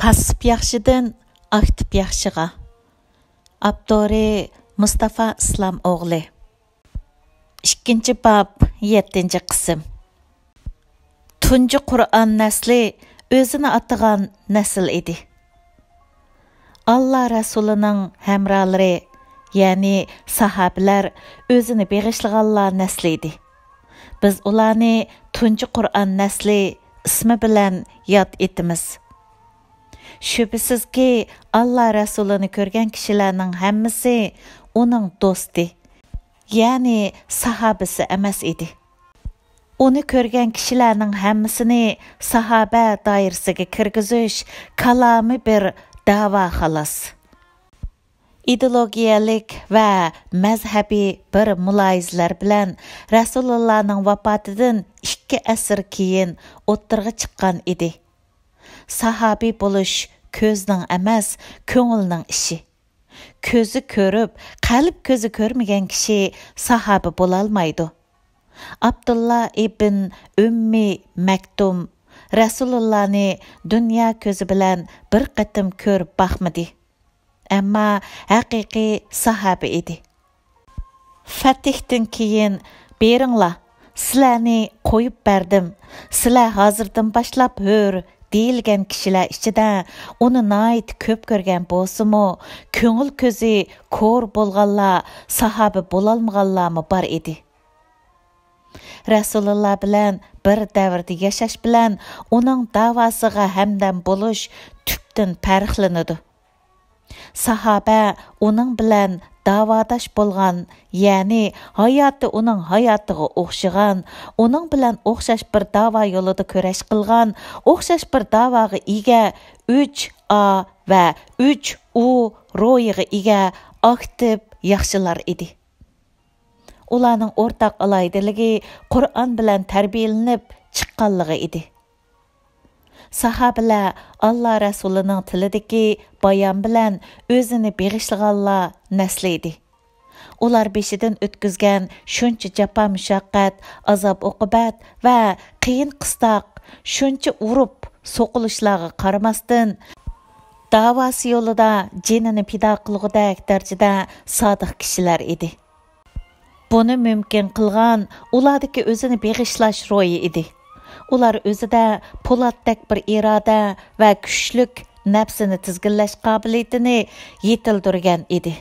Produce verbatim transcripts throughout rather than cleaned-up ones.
پاسسىپ ياخشىدىن ئاكتىپ ياخشىغا. ئاپتورى مۇستافا ئىسلام ئوغلى. ئىككىنچى باب، يەتتىنچى قىسىم. تۇنجى قۇرئان نەسلى ئۆزىنى ئاتىغان نەسىل ئىدى. ئاللا رەسۇلىنىڭ ھەمراھلىرى، يەنى ساھابىلەر ئۆزىنى بېغىشلىغانلار نەسلى ئىدى. بىز ئۇلارنى تۇنجى قۇرئان نەسلى ئىسمى بىلەن ياد ئېتىمىز. شۈبھىسىزكى، ئاللا رەسۇلىنى كۆرگەن كىشىلەرنىڭ ھەممىسى ئۇنىڭ دوستى، يەنى ساھابىسى ئەمەس ئىدى. ئۇنى كۆرگەن كىشىلەرنىڭ ھەممىسىنى ساھابە دائىرىسىگە كىرگۈزۈش كالامى بىر دەۋا خالاس. ئىدېئولوگىيەلىك ۋە مەزھەبىي بىر مۇلاھىزىلەر بىلەن رەسۇلۇللانىڭ ۋاپاتىدىن ئىككى ئەسىر كېيىن ئوتتۇرىغا چىققان ئىدى. ساھابى بولۇش كۆزنىڭ ئەمەس، كۆڭۈلنىڭ ئىشى. كۆزى كۆرۈپ، قەلب كۆزى كۆرمىگەن كىشى ساھابە بولالمايدۇ. ئابدۇللا ئىبن ئۈممى مەكتۇم رەسۇلۇللانى دۇنيا كۆزى بىلەن بىر قېتىم كۆرۈپ باقمىدى. ئەمما ھەقىقىي ساھابە ئىدى. فەتھتىن كېيىن، «بېرىڭلار، سىلەرنى قويۇپ بەردىم، سىلەر ھازىردىن باشلاپ ھۆر» دېيىلگەن كىشىلەر ئىچىدە ئۇنى ناھايىتى كۆپ كۆرگەن بولسىمۇ، كۆڭۈل كۆزى كور بولغانلار، ساھابە بولالمىغانلارمۇ بار ئىدى. رەسۇلۇللا بىلەن بىر دەۋردە ياشاش بىلەن ئۇنىڭ داۋاسىغا ھەمدەم بولۇش تۈپتىن پەرقلىنىدۇ. ساھابە ئۇنىڭ بىلەن داۋاداش بولغان، يەنى ھاياتى ئۇنىڭ ھاياتىغا ئوخشىغان، ئۇنىڭ بىلەن ئوخشاش بىر داۋا يولىدا كۈرەش قىلغان، ئوخشاش بىر داۋاغا ئىگە، ئۈچ ئا ۋە ئۈچ ئۇ روھىغا ئىگە ئاكتىپ ياخشىلار ئىدى. ئۇلارنىڭ ئورتاق ئالاھىدىلىكى قۇرئان بىلەن تەربىيەلىنىپ چىققانلىقى ئىدى. ساھابىلەر ئاللا رەسۇلىنىڭ تىلىدىكى بايان بىلەن ئۆزىنى بېغىشلىغانلار نەسلى ئىدى. ئۇلار بېشىدىن ئۆتكۈزگەن شۇنچە جاپا-مۇشەققەت، ئازاب-ئوقۇبەت ۋە قىيىن-قىستاق، شۇنچە ئۇرۇپ سوقۇلۇشلارغا قارىماستىن، داۋاسى يولىدا جېنىنى پىدا قىلغۇدەك دەرىجىدە سادىق كىشىلەر ئىدى. بۇنى مۇمكىن قىلغان ئۇلاردىكى ئۆزىنى بېغىشلاش روھى ئىدى. ئۇلار ئۆزىدە پولاتتەك بىر ئىرادە ۋە كۈچلۈك نەپسىنى تىزگىنلەش قابىلىيىتىنى يېتىلدۈرگەن ئىدى.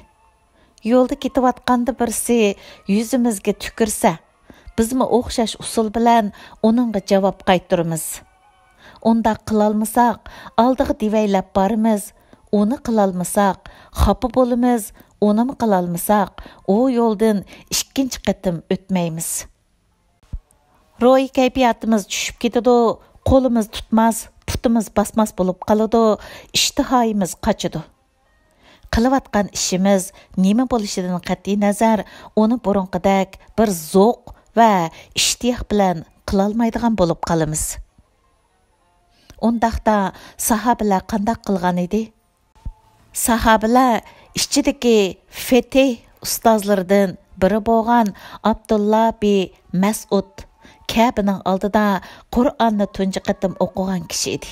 يولدا كېتىۋاتقاندا بىرسى يۈزىمىزگە تۈكۈرسە، بىزمۇ ئوخشاش ئۇسۇل بىلەن ئۇنىڭغا جاۋاب قايتۇرىمىز. ئۇنداق قىلالمىساق، ئالدىغا دېۋەيلەپ بارىمىز. ئۇنى قىلالمىساق، خاپا بولىمىز. ئۇنىمۇ قىلالمىساق، ئۇ يولدىن ئىككىنچى قېتىم ئۆتمەيمىز. روھىي كەيپىياتىمىز چۈشۈپ كېتىدۇ، قولىمىز تۇتماس، پۇتىمىز باسماس بولۇپ قالىدۇ، ئىشتىھايىمىز قاچىدۇ. قىلىۋاتقان ئىشىمىز نېمە بولۇشىدىن قەتئىينەزەر، ئۇنى بۇرۇنقىدەك بىر زوق ۋە ئىشتىياق بىلەن قىلالمايدىغان بولۇپ قالىمىز. ئۇنداقتا ساھابىلەر قانداق قىلغان ئىدى؟ ساھابىلەر ئىچىدىكى فېتىھ ئۇستازلىرىدىن بىرى بولغان ئابدۇللا بى مەسئۇد كەبىنىڭ ئالدىدا قۇرئاننى تۇنجى قېتىم ئوقۇغان كىشى ئىدى.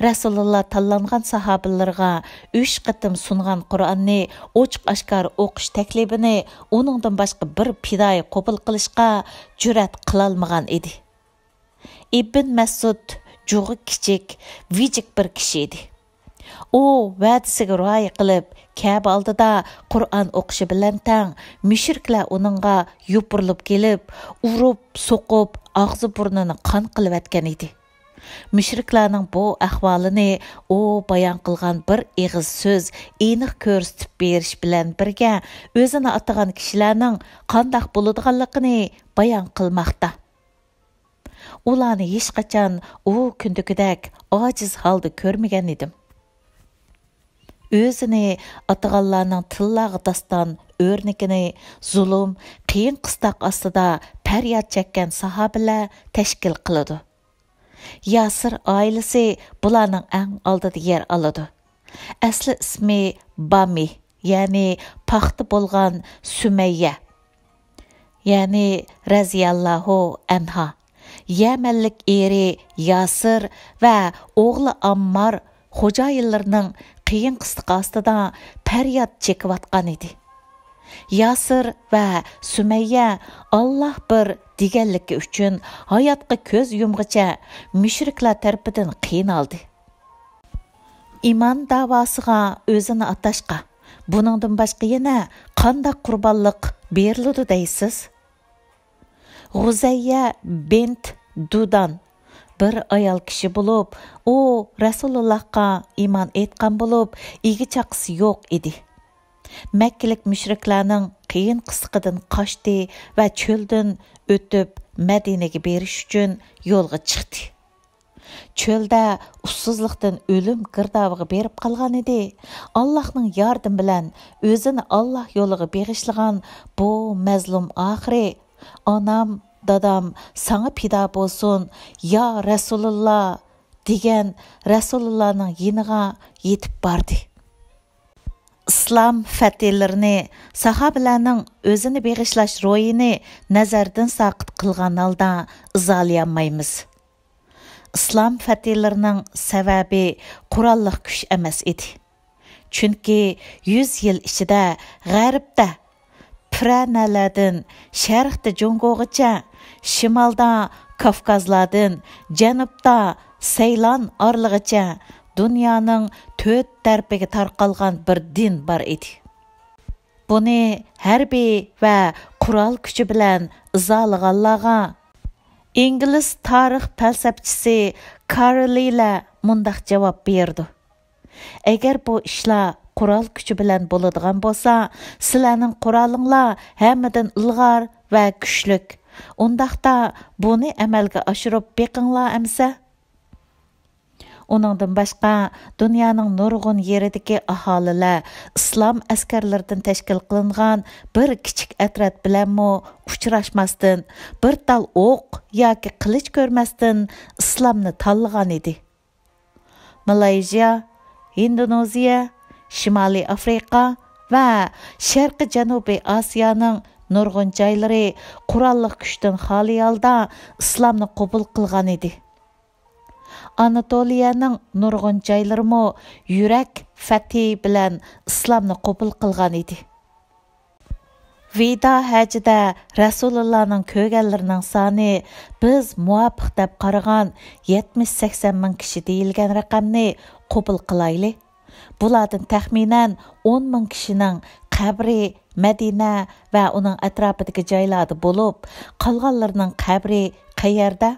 رەسۇلۇللا تاللانغان ساھابىلىرىغا ئۈچ قېتىم سۇنغان قۇرئاننى ئوچۇق-ئاشكارا ئوقۇش تەكلىپىنى ئۇنىڭدىن باشقا بىر پىدائىي قوبۇل قىلىشقا جۈرئەت قىلالمىغان ئىدى. ئىبن مەسئۇد جۇغى كىچىك، ۋىجىك بىر كىشى ئىدى. ئۇ ۋەدىسىگە رىئايە قىلىپ، كەبە ئالدىدا قۇرئان ئوقۇشى بىلەن تەڭ، مۈشرىكلەر ئۇنىڭغا يوپۇرۇلۇپ كېلىپ، ئۇرۇپ، سوقۇپ، ئاغزى-بۇرنىنى قان قىلىۋەتكەن ئىدى. مۈشرىكلەرنىڭ بۇ ئەھۋالىنى ئۇ بايان قىلغان بىر ئېغىز سۆز ئېنىق كۆرسىتىپ بېرىش بىلەن بىرگە، ئۆزىنى ئاتىغان كىشىلەرنىڭ قانداق بولىدىغانلىقىنى بايان قىلماقتا. ئۇلارنى ھېچقاچان ئۇ كۈندىكىدەك ئاجىز ھالدا كۆرمىگەن ئىدىم. ئۆزىنى ئاتىغانلارنىڭ تىللاغا داستان ئۆرنىكىنى زۇلۇم، قىيىن-قىستاق ئاستىدا پەرياد چەككەن ساھابىلەر تەشكىل قىلىدۇ. ياسىر ئائىلىسى بۇلارنىڭ ئەڭ ئالدىدا يەر ئالىدۇ. ئەسلى ئىسمى بامى، يەنى پاختا بولغان سۈمەييە، يەنى رەزىياللاھۇ ئەنھا، يەمەنلىك ئېرى ياسىر ۋە ئوغلى ئاممار خوجايىنلىرىنىڭ قىيىن قىستىقى ئاستىدا پەرياد چېكىۋاتقان ئىدى. ياسىر ۋە سۈمەييە «ئاللاھ بىر» دېگەنلىكى ئۈچۈن ھاياتقا كۆز يۇمغىچە مۇشرىكلار تەرىپىدىن قىينالدى. ئىمان داۋاسىغا ئۆزىنى ئاتاشقا بۇنىڭدىن باشقا يەنە قانداق قۇربانلىق بېرىلىدۇ دەيسىز؟ غۇزەييە بىنت دۇدان بىر ئايال كىشى بولۇپ، ئۇ رەسۇلۇللاھقا ئىمان ئېيتقان بولۇپ، ئىگە-چاقىسى يوق ئىدى. مەككىلىك مۇشرىكلارنىڭ قىيىن قىستىقىدىن قاچتى ۋە چۆلدىن ئۆتۈپ مەدىنىگە بېرىش ئۈچۈن يولغا چىقتى. چۆلدە ئۇسسۇزلۇقتىن ئۆلۈم گىردابىغا بېرىپ قالغان ئىدى. ئاللاھنىڭ ياردىمى بىلەن ئۆزىنى ئاللاھ يولىغا بېغىشلىغان بۇ مەزلۇم ئاخىرى «ئانام، دادام ساڭا پىدا بولسۇن، يا رەسۇلۇللا» دېگەن رەسۇلۇللانىڭ يېنىغا يېتىپ باردى. ئىسلام فەتھلىرىنى، ساھابىلەرنىڭ ئۆزىنى بېغىشلاش روھىنى نەزەردىن ساقىت قىلغان ھالدا ئىزاھلىيالمايمىز. ئىسلام فەتھلىرىنىڭ سەۋەبى قوراللىق كۈچ ئەمەس ئىدى. چۈنكى يۈز يىل ئىچىدە غەربتە پىرەنەلەردىن شەرقتە جۇڭگوغىچە، شىمالدا كاۋكازلاردىن جەنۇبتا سەيلان ئارىلىغىچە دۇنيانىڭ تۆت تەرىپىگە تارقالغان بىر دىن بار ئىدى. بۇنى ھەربىي ۋە قورال كۈچى بىلەن ئىزاھلىغانلارغا ئىنگلىز تارىخ پەلسەپىچىسى كارل لى مۇنداق جاۋاب بېرىدۇ: «ئەگەر بۇ ئىشلار قورال كۈچى بىلەن بولىدىغان بولسا، سىلەرنىڭ قورالىڭلار ھەممىدىن ئىلغار ۋە كۈچلۈك. ئۇنداقتا بۇنى ئەمەلگە ئاشۇرۇپ بېقىڭلار ئەمىسە.» ئۇنىڭدىن باشقا، دۇنيانىڭ نۇرغۇن يېرىدىكى ئاھالىلەر ئىسلام ئەسكەرلىرىدىن تەشكىل قىلىنغان بىر كىچىك ئەترەت بىلەنمۇ ئۇچراشماستىن، بىر تال ئوق ياكى قىلىچ كۆرمەستىن ئىسلامنى تاللىغان ئىدى. مالايزىيا، ھىندونېزىيە، شىمالىي ئافرىقا ۋە شەرقىي جەنۇبىي ئاسىيانىڭ نۇرغۇن جايلىرى قوراللىق كۈچتىن خالىي ھالدا ئىسلامنى قوبۇل قىلغان ئىدى. ئاناتولىيەنىڭ نۇرغۇن جايلىرىمۇ يۈرەك فەتھى بىلەن ئىسلامنى قوبۇل قىلغان ئىدى. ۋىدا ھەجىدە رەسۇلۇللانىڭ كۆرگەنلىرىنىڭ سانى بىز مۇۋاپىق دەپ قارىغان يەتمىش سەكسەن مىڭ كىشى دېيىلگەن رەقەمنى قوبۇل قىلايلى. بۇلاردىن تەخمىنەن ئون مىڭ كىشىنىڭ قەبرى مەدىنە ۋە ئۇنىڭ ئەتراپىدىكى جايلاردا بولۇپ، قالغانلىرىنىڭ قەبرى قەيەردە؟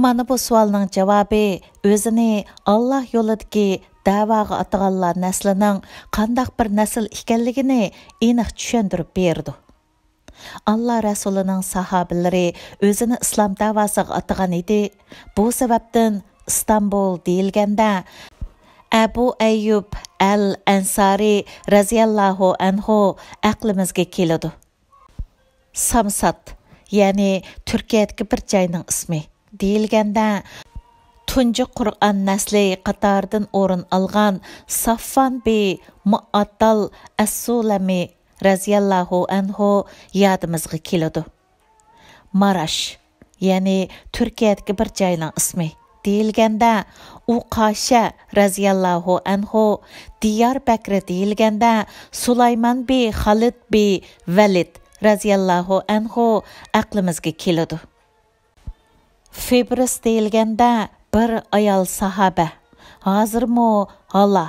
مانا بۇ سوئالنىڭ جاۋابى ئۆزىنى ئاللا يولىدىكى دەۋاغا ئاتىغانلار نەسلىنىڭ قانداق بىر نەسىل ئىكەنلىكىنى ئېنىق چۈشەندۈرۈپ بېرىدۇ. ئاللا رەسۇلىنىڭ ساھابىلىرى ئۆزىنى ئىسلام دەۋاسىغا ئاتىغان ئىدى. بۇ سەۋەبتىن ئىستانبۇل دېيىلگەندە، ئەبۇ ئەييۇب ئەل ئەنسارى رەزىياللاھۇ ئەنھۇ ئەقلىمىزگە كېلىدۇ. سامسات، يەنى تۈركىيەدىكى بىر جاينىڭ ئىسمى دېيىلگەندە، تۇنجى قۇرئان نەسلى قاتارىدىن ئورۇن ئالغان سافۋان بى مۇئاتتال ئەسسۇلەمى رەزىياللاھۇ ئەنھۇ يادىمىزغا كېلىدۇ. ماراش، يەنى تۈركىيەدىكى بىر جاينىڭ ئىسمى دېيىلگەندە، ئۇقاشە رەزىياللاھۇ ئەنھۇ، دىياربەكرى دېيىلگەندە، سۇلايمان بى خالىد بى ۋەلىد رەزىياللاھۇ ئەنھۇ ئەقلىمىزگە كېلىدۇ. فىبرىس دېيىلگەندە، بىر ئايال ساھابە، ھازىرمۇ ھالا،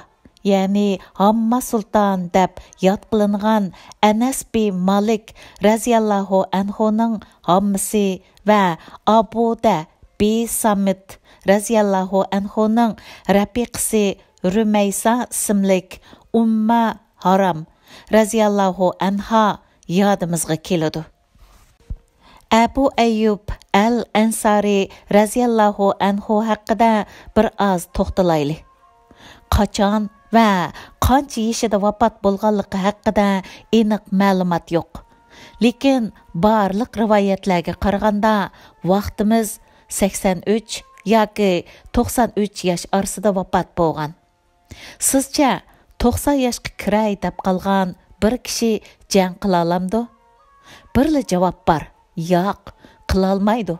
يەنى ھامما سۇلتان دەپ ياد قىلىنغان ئەنەس بى مالىك رەزىياللاھۇ ئەنھۇنىڭ ھاممىسى ۋە ئابۇدە بى سامىت رەزىياللاھۇ ئەنھۇنىڭ رەپىقىسى رۈمەيسا ئىسىملىك ئۇممە ھارام رەزىياللاھۇ ئەنھا يادىمىزغا كېلىدۇ. ئەبۇ ئەييۇب ئەل ئەنسارى رەزىياللاھۇ ئەنھۇ ھەققىدە بىر ئاز توختىلايلى. قاچان ۋە قانچە يېشىدا ۋاپات بولغانلىقى ھەققىدە ئېنىق مەلۇمات يوق. لېكىن بارلىق رىۋايەتلەرگە قارىغاندا، ۋاقتىمىز سەكسەن ئۈچ ياكى توقسان ئۈچ ياش ئارىسىدا ۋاپات بولغان. سىزچە، توقسان ياشقا كىرەي دەپ قالغان بىر كىشى جەڭ قىلالامدۇ؟ بىرلا جاۋاب بار، ياق، قىلالمايدۇ.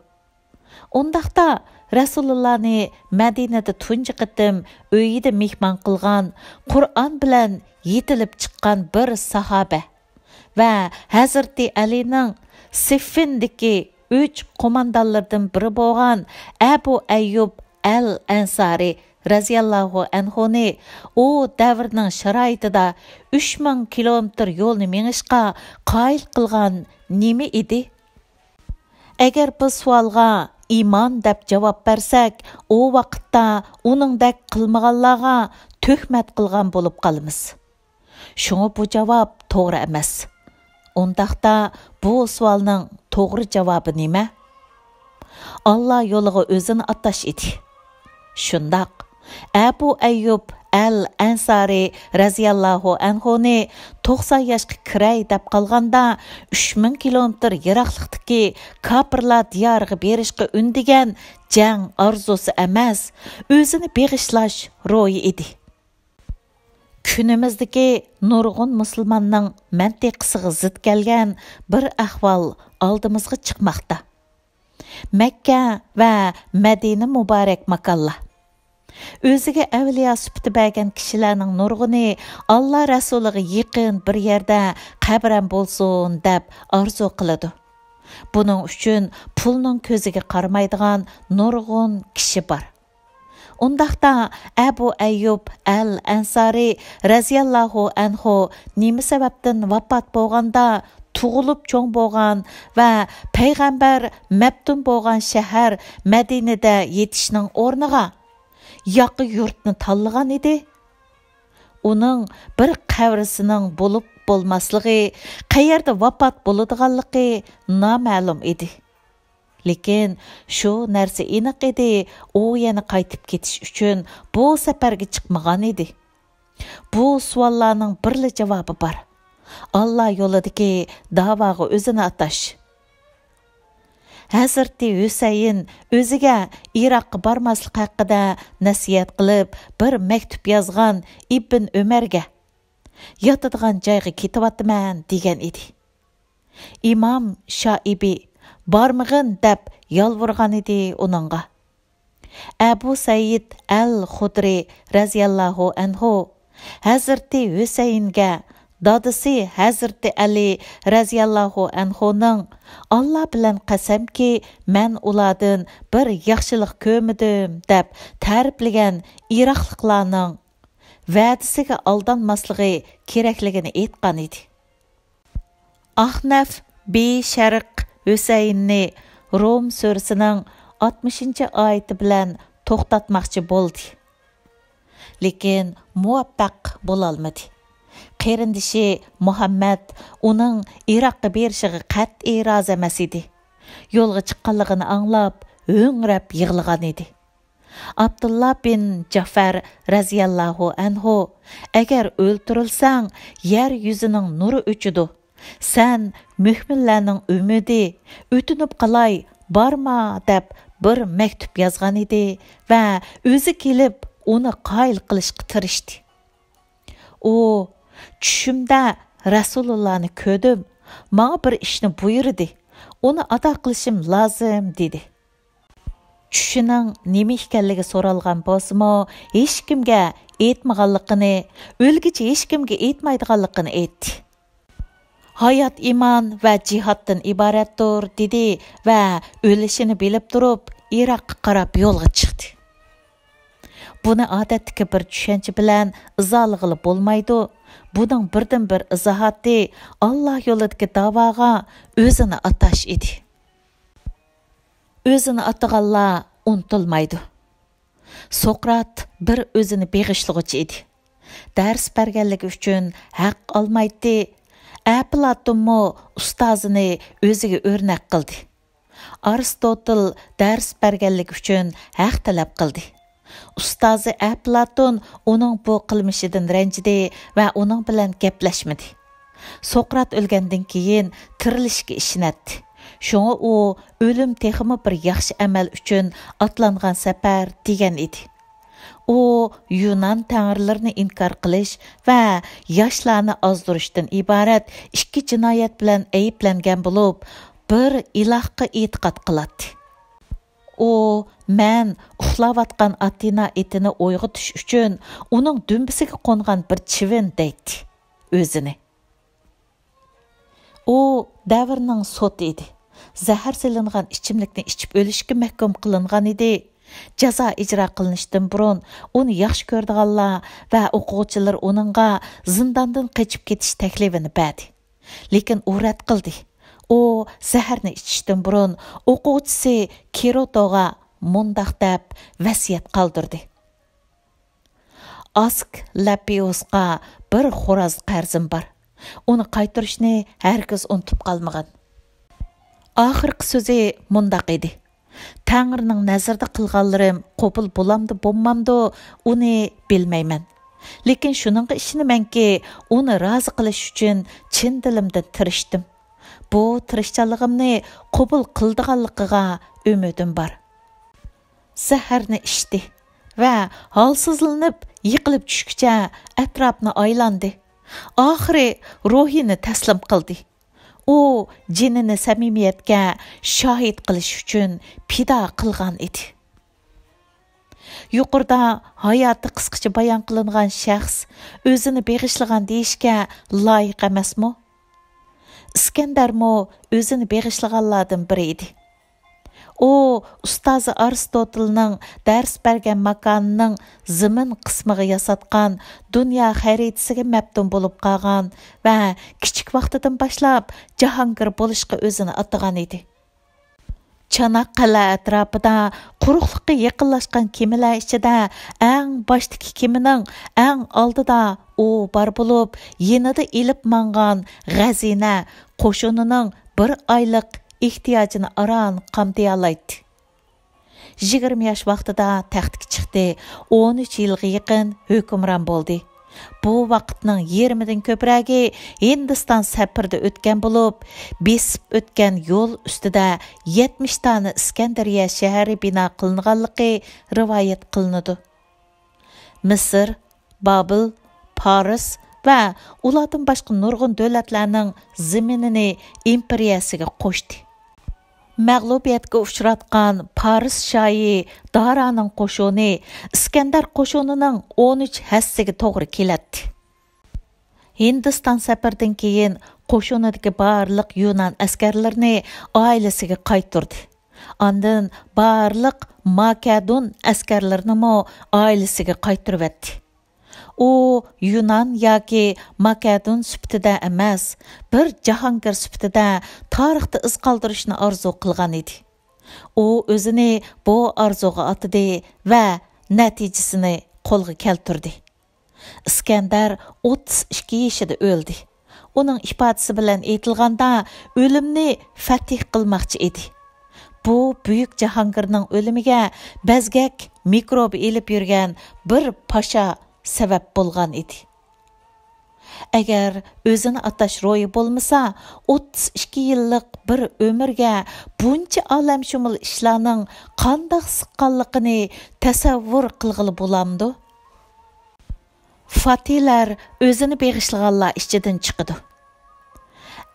ئۇنداقتا رەسۇلۇللانى مەدىنىدە تۇنجى قېتىم ئۆيىدە مېھمان قىلغان، قۇرئان بىلەن يېتىلىپ چىققان بىر ساھابە ۋە ھەزرىتى ئەلىنىڭ سىففىندىكى ئۈچ قوماندانلىرىدىن بىرى بولغان ئەبۇ ئەييۇب ئەل ئەنسارى رەزىياللاھۇ ئەنھۇنى ئۇ دەۋرنىڭ شارائىتىدا ئۈچ مىڭ كىلومېتىر يولنى مېڭىشقا قايىل قىلغان نېمە ئىدى؟ ئەگەر بۇ سوئالغا ئىمان دەپ جاۋاب بەرسەك، ئۇ ۋاقىتتا ئۇنىڭدەك قىلمىغانلارغا تۆھمەت قىلغان بولۇپ قالىمىز. شۇڭا بۇ جاۋاب توغرا ئەمەس. ئۇنداقتا بۇ سوئالنىڭ توغرا جاۋابى نېمە؟ ئاللا يولىغا ئۆزىنى ئاتاش ئىدى. شۇنداق. ئەبۇ ئەييۇب ئەل ئەنسارى رەزىياللاھۇ ئەنھۇنى توقسان ياشقا كىرەي دەپ قالغاندا، ئۈچ مىڭ كىلومېتىر يىراقلىقتىكى كاپىرلار دىيارىغا بېرىشقا ئۈندىگەن جەڭ ئارزۇسى ئەمەس، ئۆزىنى بېغىشلاش روھى ئىدى. كۈنىمىزدىكى نۇرغۇن مۇسۇلماننىڭ مەنتىقىسىغا زىت كەلگەن بىر ئەھۋال ئالدىمىزغا چىقماقتا. مەككە ۋە مەدىنە مۇبارەك ماكانلار. ئۆزىگە ئەۋلىيا سۈپىتى بەرگەن كىشىلەرنىڭ نۇرغۇنى ئاللا رەسۇلىغا يېقىن بىر يەردە قەبرەم بولسۇن دەپ ئارزۇ قىلىدۇ. بۇنىڭ ئۈچۈن پۇلنىڭ كۆزىگە قارىمايدىغان نۇرغۇن كىشى بار. ئۇنداقتا ئەبۇ ئەييۇب ئەل ئەنسارى رەزىياللاھۇ ئەنھۇ نېمە سەۋەبتىن ۋاپات بولغاندا، تۇغۇلۇپ چوڭ بولغان ۋە پەيغەمبەر مەپتۇن بولغان شەھەر مەدىنىدە يېتىشنىڭ ئورنىغا ياقا يۇرتنى تاللىغان ئىدى؟ ئۇنىڭ بىر قەبرىسىنىڭ بولۇپ بولماسلىقى، قەيەردە ۋاپات بولىدىغانلىقى نامەلۇم ئىدى. لېكىن شۇ نەرسە ئېنىق ئىدى، ئۇ يەنە قايتىپ كېتىش ئۈچۈن بۇ سەپەرگە چىقمىغان ئىدى. بۇ سوئاللارنىڭ بىرلا جاۋابى بار. ئاللا يولىدىكى داۋاغا ئۆزىنى ئاتاش. ھەزرىتى ھۈسەيىن ئۆزىگە ئىراققا بارماسلىق ھەققىدە نەسىھەت قىلىپ، بىر مەكتۇپ يازغان ئىبن ئۆمەرگە، ياتىدىغان جايغا كېتىۋاتىمەن، دېگەن ئىدى. ئىمام شائىبى، بارمىغىن، دەپ يالۋۇرغان ئىدى ئۇنىڭغا. ئەبۇ سەئىد ئەل خۇدرى رەزىياللاھۇ ئەنھۇ ھەزرىتى ھۈسەيىنگە، دادىسى ھەزرىتى ئەلى رەزىياللاھۇ ئەنھۇنىڭ، «ئاللا بىلەن قەسەمكى، مەن ئۇلاردىن بىر ياخشىلىق كۆرمىدىم» دەپ تەرىپلىگەن ئىراقلىقلارنىڭ ۋەدىسىگە ئالدانماسلىقى كېرەكلىكىنى ئېيتقان ئىدى. ئەخنەف بى شەرق ھۈسەيىننى روم سۈرىسىنىڭ ئاتمىشىنچى ئايىتى بىلەن توختاتماقچى بولدى. لېكىن مۇۋەپپەق بولالمىدى. قېرىندىشى مۇھەممەد ئۇنىڭ ئىراققا بېرىشىغا قەتئىي رازى ئەمەس ئىدى. يولغا چىققانلىقىنى ئاڭلاپ، ھۆڭرەپ يىغلىغان ئىدى. ئابدۇللا بىن جەفەر رەزىياللاھۇ ئەنھۇ، «ئەگەر ئۆلتۈرۈلسەڭ، يەر يۈزىنىڭ نۇرى ئۆچىدۇ. سەن مۆمىنلەرنىڭ ئۈمىدى، ئۆتۈنۈپ قالاي، بارما» دەپ بىر مەكتۇپ يازغان ئىدى ۋە ئۆزى كېلىپ ئۇنى قايىل قىلىشقا تىرىشتى. ئۇ، «چۈشۈمدە رەسۇلۇللانى كۆردۈم، ماڭا بىر ئىشنى بۇيرۇدى، ئۇنى ئادا قىلىشىم لازىم» دېدى. چۈشىنىڭ نېمە ئىكەنلىكى سورالغان بولسىمۇ، ھېچكىمگە ئېيتمىغانلىقىنى، ئۆلگۈچە ھېچكىمگە ئېيتمايدىغانلىقىنى ئېيتتى. «ھايات ئىمان ۋە جىھادتىن ئىبارەتتۇر» دېدى ۋە ئۆلۈشىنى بىلىپ تۇرۇپ، ئىراققا قاراپ يولغا چىقتى. بۇنى ئادەتتىكى بىر چۈشەنچە بىلەن ئىزاھلىغىلى بولمايدۇ. بۇنىڭ بىردىنبىر ئىزاھاتى ئاللا يولىدىكى داۋاغا ئۆزىنى ئاتاش ئىدى. ئۆزىنى ئاتىغانلار ئۇنتۇلمايدۇ. سوقرات بىر ئۆزىنى بېغىشلىغۇچى ئىدى. دەرس بەرگەنلىكى ئۈچۈن ھەق ئالمايتتى. ئەپلاتونمۇ ئۇستازىنى ئۆزىگە ئۆرنەك قىلدى. ئارستوتىل دەرس بەرگەنلىكى ئۈچۈن ھەق تەلەپ قىلدى. ئۇستازى ئەپلاتون ئۇنىڭ بۇ قىلمىشىدىن رەنجىدى ۋە ئۇنىڭ بىلەن گەپلەشمىدى. سوقرات ئۆلگەندىن كېيىن تىرىلىشكە ئىشىنەتتى. شۇڭا ئۇ «ئۆلۈم تېخىمۇ بىر ياخشى ئەمەل ئۈچۈن ئاتلانغان سەپەر» دېگەن ئىدى. ئۇ يۇنان تەڭرىلىرىنى ئىنكار قىلىش ۋە ياشلارنى ئازدۇرۇشتىن ئىبارەت ئىككى جىنايەت بىلەن ئەيىبلەنگەن بولۇپ، بىر ئىلاھقا ئېتىقاد قىلاتتى. ئۇ مەن ئۇخلاۋاتقان ئاتېنا ئېتىنى ئويغىتىش ئۈچۈن ئۇنىڭ دۈمبىسىگە قونغان بىر چىۋىن دەيتتى ئۆزىنى. ئۇ دەۋرنىڭ سوتى ئىدى. زەھەر سېلىنغان ئىچىملىكنى ئىچىپ ئۆلۈشكە مەھكۇم قىلىنغان ئىدى. جازا ئىجرا قىلىنىشتىن بۇرۇن ئۇنى ياخشى كۆرىدىغانلار ۋە ئوقۇغۇچىلىرى ئۇنىڭغا زىنداندىن قېچىپ كېتىش تەكلىپىنى بەردى. لېكىن ئۇ رەت قىلدى. ئۇ زەھەرنى ئىچىشتىن بۇرۇن ئوقۇغۇچىسى كىروتوغا مۇنداق دەپ ۋەسىيەت قالدۇردى: ئاسك لەپىئۇسقا بىر خوراز قەرزىم بار. ئۇنى قايتۇرۇشنى ھەرگىز ئۇنتۇپ قالمىغىن. ئاخىرقى سۆزى مۇنداق ئىدى: تەڭرىنىڭ نەزىرىدە قىلغانلىرىم قوبۇل بولامدۇ بولمامدۇ، ئۇنى بىلمەيمەن. لېكىن شۇنىڭغا ئىشىنىمەنكى، ئۇنى رازى قىلىش ئۈچۈن چىن دىلىمدىن تىرىشتىم. بۇ تىرىشچانلىقىمنى قوبۇل قىلىدىغانلىقىغا ئۈمىدىم بار. زەھەرنى ئىچتى ۋە ھالسىزلىنىپ يىقىلىپ چۈشكىچە ئەتراپنى ئايلاندى. ئاخىرى روھىنى تەسلىم قىلدى. ئۇ جېنىنى سەمىمىيەتكە شاھىت قىلىش ئۈچۈن پىدا قىلغان ئىدى. يۇقىرىدا ھاياتى قىسقىچە بايان قىلىنغان شەخس ئۆزىنى بېغىشلىغان دېيىشكە لايىق ئەمەسمۇ؟ ئىسكەندەرمۇ ئۆزىنى بېغىشلىغانلاردىن بىرى ئىدى. ئۇ ئۇستازى ئارستوتىلنىڭ دەرس بەرگەن ماكانىنىڭ زېمىن قىسمىغا ياساتقان دۇنيا خەرىتىسىگە مەپتۇن بولۇپ قالغان ۋە كىچىك ۋاقتىدىن باشلاپ جاھانگىر بولۇشقا ئۆزىنى ئاتىغان ئىدى. چاناققالە ئەتراپىدا قۇرۇقلۇققا يېقىنلاشقان كېمىلەر ئىچىدە ئەڭ باشتىكى كېمىنىڭ ئەڭ ئالدىدا ئۇ بار بولۇپ، يېنىدا ئېلىپ ماڭغان غەزىنە قوشۇنىنىڭ بىر ئايلىق ئېھتىياجىنى ئاران قامدىيالايتتى. يىگىرمە ياش ۋاقتىدا تەختكە چىقتى، ئون ئۈچ يىلغا يېقىن ھۆكۈمران بولدى. بۇ ۋاقىتنىڭ يېرىمىدىن كۆپرەكى ھىندىستان سەپىرىدە ئۆتكەن بولۇپ، بېسىپ ئۆتكەن يول ئۈستىدە يەتمىش دانە ئىسكەندەرىيە شەھىرى بىنا قىلىنغانلىقى رىۋايەت قىلىنىدۇ. مىسىر، بابىل، پارس ۋە ئۇلاردىن باشقا نۇرغۇن دۆلەتلەرنىڭ زېمىنىنى ئىمپېرىيەسىگە قوشتى. مەغلۇبىيەتكە ئۇچراتقان پارس شاھى دارانىڭ قوشۇنى ئىسكەندەر قوشۇنىنىڭ ئون ئۈچ ھەسسىسىگە توغرا كېلەتتى. ھىندىستان سەپىرىدىن كېيىن قوشۇنىدىكى بارلىق يۇنان ئەسكەرلىرىنى ئائىلىسىگە قايتۇردى. ئاندىن بارلىق ماكەدون ئەسكەرلىرىنىمۇ ئائىلىسىگە قايتۇرۇۋەتتى. ئۇ يۇنان ياكى ماكەدون سۈپىتىدە ئەمەس، بىر جاھانگىر سۈپىتىدە تارىختا ئىز قالدۇرۇشنى ئارزۇ قىلغان ئىدى. ئۇ ئۆزىنى بۇ ئارزۇغا ئاتىدى ۋە نەتىجىسىنى قولغا كەلتۈردى. ئىسكەندەر ئوتتۇز ئىككى يېشىدا ئۆلدى. ئۇنىڭ ئىپادىسى بىلەن ئېيتىلغاندا، ئۆلۈمنى فەتھ قىلماقچى ئىدى. بۇ بۈيۈك جاھانگىرنىڭ ئۆلۈمىگە بەزگەك مىكروبى ئېلىپ يۈرگەن بىر پاشا سەۋەب بولغان ئىدى. ئەگەر ئۆزىنى ئاتاش روھى بولمىسا، ئوتتۇز ئىككى يىللىق بىر ئۆمۈرگە بۇنچە ئالەمشۇمۇل ئىشلارنىڭ قانداق سىققانلىقىنى تەسەۋۋۇر قىلغىلى بولامدۇ؟ فاتىھلار ئۆزىنى بېغىشلىغانلار ئىچىدىن چىقىدۇ.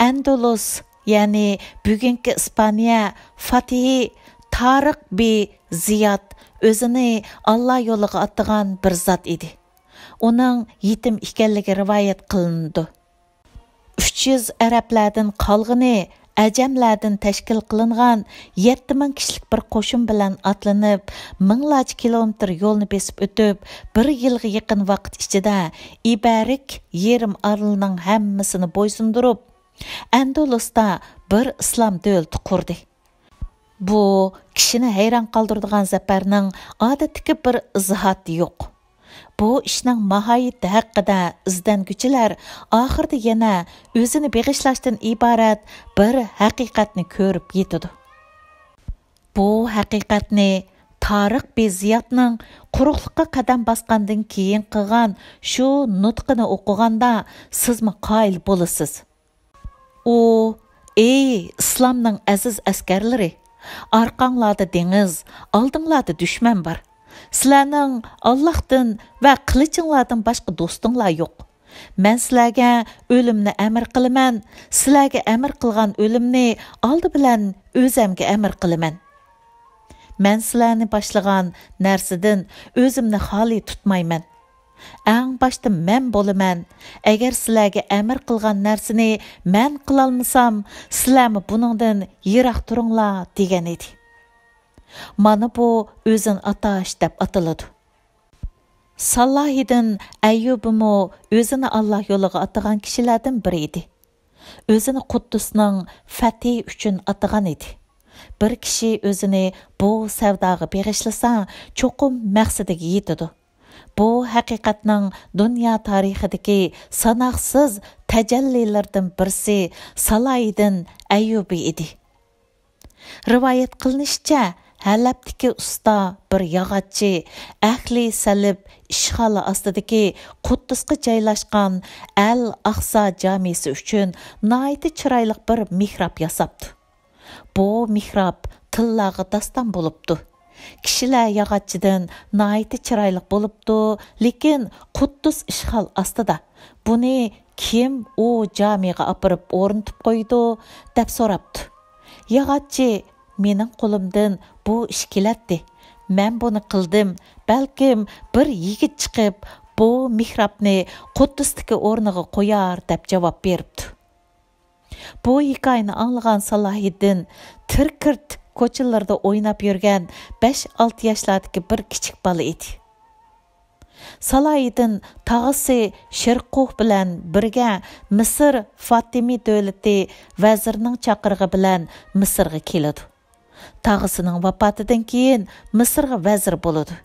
ئەندۇلۇس، يەنى بۈگۈنكى ئىسپانىيە فاتىھى تارىق بى زىياد ئۆزىنى ئاللا يولىغا ئاتىغان بىر زات ئىدى. ئۇنىڭ يېتىم ئىكەنلىكى رىۋايەت قىلىنىدۇ. ئۈچ يۈز ئەرەبلەردىن قالغىنى ئەجەملەردىن تەشكىل قىلىنغان يەتتە مىڭ كىشىلىك بىر قوشۇن بىلەن ئاتلىنىپ، مىڭلارچە كىلومېتىر يولنى بېسىپ ئۆتۈپ، بىر يىلغا يېقىن ۋاقىت ئىچىدە ئىبەرىك يېرىم ئارىلىنىڭ ھەممىسىنى بويسۇندۇرۇپ، ئەندۇلۇستا بىر ئىسلام دۆلىتى قۇردى. بۇ كىشىنى ھەيران قالدۇرىدىغان زەپەرنىڭ ئادەتتىكى بىر ئىزاھاتى يوق. بۇ ئىشنىڭ ماھىيىتى ھەققىدە ئىزدەنگۈچىلەر ئاخىرىدا يەنە ئۆزىنى بېغىشلاشتىن ئىبارەت بىر ھەقىقەتنى كۆرۈپ يېتىدۇ. بۇ ھەقىقەتنى تارىق بى زىيادنىڭ قۇرۇقلۇققا قەدەم باسقاندىن كېيىن قىلغان شۇ نۇتقىنى ئوقۇغاندا سىزمۇ قايىل بولىسىز. ئۇ، ئەي ئىسلامنىڭ ئەزىز ئەسكەرلىرى! ئارقاڭلاردا دېڭىز، ئالدىڭلاردا دۈشمەن بار. سىلەرنىڭ ئاللاھتىن ۋە قىلىچىڭلاردىن باشقا دوستۇڭلار يوق. مەن سىلەرگە ئۆلۈمنى ئەمىر قىلىمەن، سىلەرگە ئەمىر قىلغان ئۆلۈمنى ئالدى بىلەن ئۆزەمگە ئەمىر قىلىمەن. مەن سىلەرنى باشلىغان نەرسىدىن ئۆزۈمنى خالىي تۇتمايمەن. ئەڭ باشتا مەن بولىمەن. ئەگەر سىلەرگە ئەمىر قىلغان نەرسىنى مەن قىلالمىسام، سىلەرمۇ بۇنىڭدىن يىراق تۇرۇڭلار» دېگەن ئىدى. مانا بۇ ئۆزىنى ئاتاش دەپ ئاتىلىدۇ. سالاھىدىن ئەييۇبىمۇ ئۆزىنى ئاللا يولىغا ئاتىغان كىشىلەردىن بىرى ئىدى. ئۆزىنى قۇددۇسنىڭ فەتھى ئۈچۈن ئاتىغان ئىدى. بىر كىشى ئۆزىنى بۇ سەۋداغا بېغىشلىسا، چوقۇم مەقسىتىگە يېتىدۇ. بۇ ھەقىقەتنىڭ دۇنيا تارىخىدىكى ساناقسىز تەجەللىلىرىدىن بىرسى سالاھىدىن ئەييۇبى ئىدى. رىۋايەت قىلىنىشىچە، ھەلەبتىكى ئۇستا بىر ياغاچچى ئەھلى سەلىب ئىشغالى ئاستىدىكى قۇددۇسقا جايلاشقان ئەل ئاقسا جامىسى ئۈچۈن ناھايىتى چىرايلىق بىر مېھراب ياساپتۇ. بۇ مېھراب تىللاغا داستان بولۇپتۇ. كىشىلەر ياغاچچىدىن ناھايىتى چىرايلىق بولۇپتۇ، لېكىن قۇددۇس ئىشغال ئاستىدا. بۇنى كىم ئۇ جامىغا ئاپىرىپ ئورنىتىپ قويىدۇ؟ دەپ سوراپتۇ. ياغاچچى، مېنىڭ قولۇمدىن بۇ ئىش كېلەتتى. مەن بۇنى قىلدىم. بەلكىم بىر يىگىت چىقىپ، بۇ مېھرابنى قۇددۇستىكى ئورنىغا قويار، دەپ جاۋاب بېرىپتۇ. بۇ ھېكايىنى ئاڭلىغان سالاھىدىن تىركىرت كوچىلىرىدا ئويناپ يۈرگەن بەش-ئالتە ياشلاردىكى بىر كىچىك بالا ئىدى. سالاھىدىن تاغىسى شېرقۇھ بىلەن بىرگە مىسىر فاتىمى دۆلىتى ۋەزىرىنىڭ چاقىرىقى بىلەن مىسىرغا كېلىدۇ. تاغىسىنىڭ ۋاپاتىدىن كېيىن مىسىرغا ۋەزىر بولىدۇ.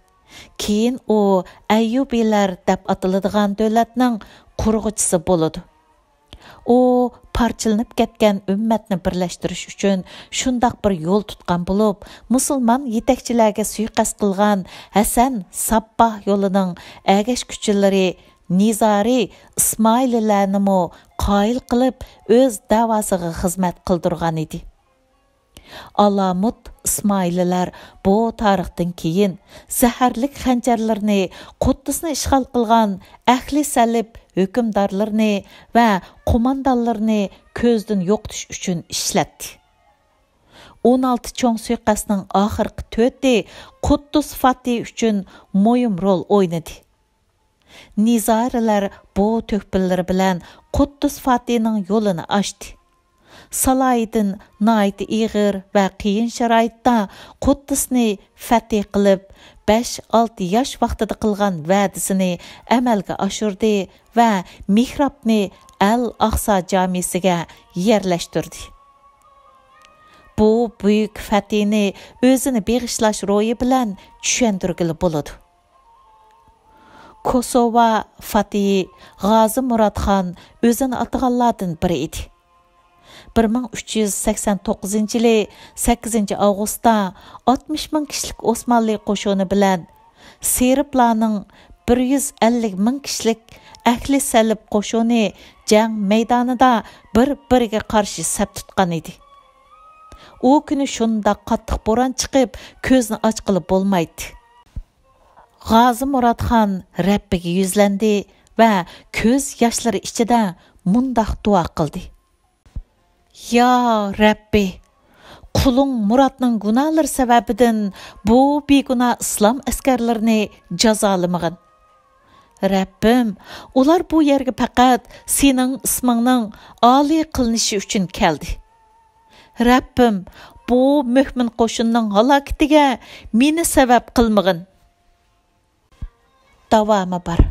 كېيىن ئۇ ئەييۇبىيلەر دەپ ئاتىلىدىغان دۆلەتنىڭ قۇرغۇچىسى بولىدۇ. ئۇ پارچىلىنىپ كەتكەن ئۈممەتنى بىرلەشتۈرۈش ئۈچۈن شۇنداق بىر يول تۇتقان بولۇپ، مۇسۇلمان يېتەكچىلەرگە سۇيىقەست قىلغان ھەسەن ساپپاھ يولىنىڭ ئەگەشكۈچىلىرى نىزارى ئىسمائىلىلەرنىمۇ قايىل قىلىپ، ئۆز دەۋاسىغا خىزمەت قىلدۇرغان ئىدى. ئالامۇت ئىسمائىلىلەر بۇ تارىختىن كېيىن زەھەرلىك خەنجەرلىرىنى، قۇددۇسنى ئىشغال قىلغان ئەھلى سەلىب ھۆكۈمدارلىرىنى ۋە قوماندانلىرىنى كۆزدىن يوقىتىش ئۈچۈن ئىشلەتتى. ئون ئالتە چوڭ سۇيىقەستنىڭ ئاخىرقى تۆتى قۇددۇس فاتى ئۈچۈن مۇھىم رول ئوينىدى. نىزارىلەر بۇ تۆھپىلىرى بىلەن قۇددۇس فاتىنىڭ يولىنى ئاچتى. سالاھىدىن ناھايىتى ئېغىر ۋە قىيىن شارائىتتا قۇددۇسنى فەتھى قىلىپ، بەش-ئالتە ياش ۋاقتىدا قىلغان ۋەدىسىنى ئەمەلگە ئاشۇردى ۋە مېھرابنى ئەل ئاقسا جامىسىگە يەرلەشتۈردى. بۇ بۈيۈك فەتھىنى ئۆزىنى بېغىشلاش روھى بىلەن چۈشەندۈرگىلى بولىدۇ. كوسوۋا فاتىھى غازى مۇراتخان ئۆزىنى ئاتىغانلاردىن بىرى ئىدى. بىر مىڭ ئۈچ يۈز سەكسەن توققۇزىنچى يىلى سەككىزىنچى ئاۋغۇستتا ئاتمىش مىڭ كىشىلىك ئوسمانلى قوشۇنى بىلەن سېربلارنىڭ بىر يۈز ئەللىك مىڭ كىشىلىك ئەھلى سەلىب قوشۇنى جەڭ مەيدانىدا بىر-بىرىگە قارشى سەپ تۇتقان ئىدى. ئۇ كۈنى شۇنداق قاتتىق بوران چىقىپ، كۆزنى ئاچقىلى بولمايتتى. غازى مۇراتخان رەببىگە يۈزلەندى ۋە كۆز ياشلىرى ئىچىدە مۇنداق دۇئا قىلدى: يا رەببى، قۇلۇڭ مۇراتنىڭ گۇناھلىرى سەۋەبىدىن بۇ بىگۇناھ ئىسلام ئەسكەرلىرىنى جازالىمىغىن. رەببىم، ئۇلار بۇ يەرگە پەقەت سېنىڭ ئىسمىڭنىڭ ئالىي قىلىنىشى ئۈچۈن كەلدى. رەببىم، بۇ مۆھمىن قوشۇننىڭ ھالاكىتىگە مېنى سەۋەب قىلمىغىن. داۋامى بار.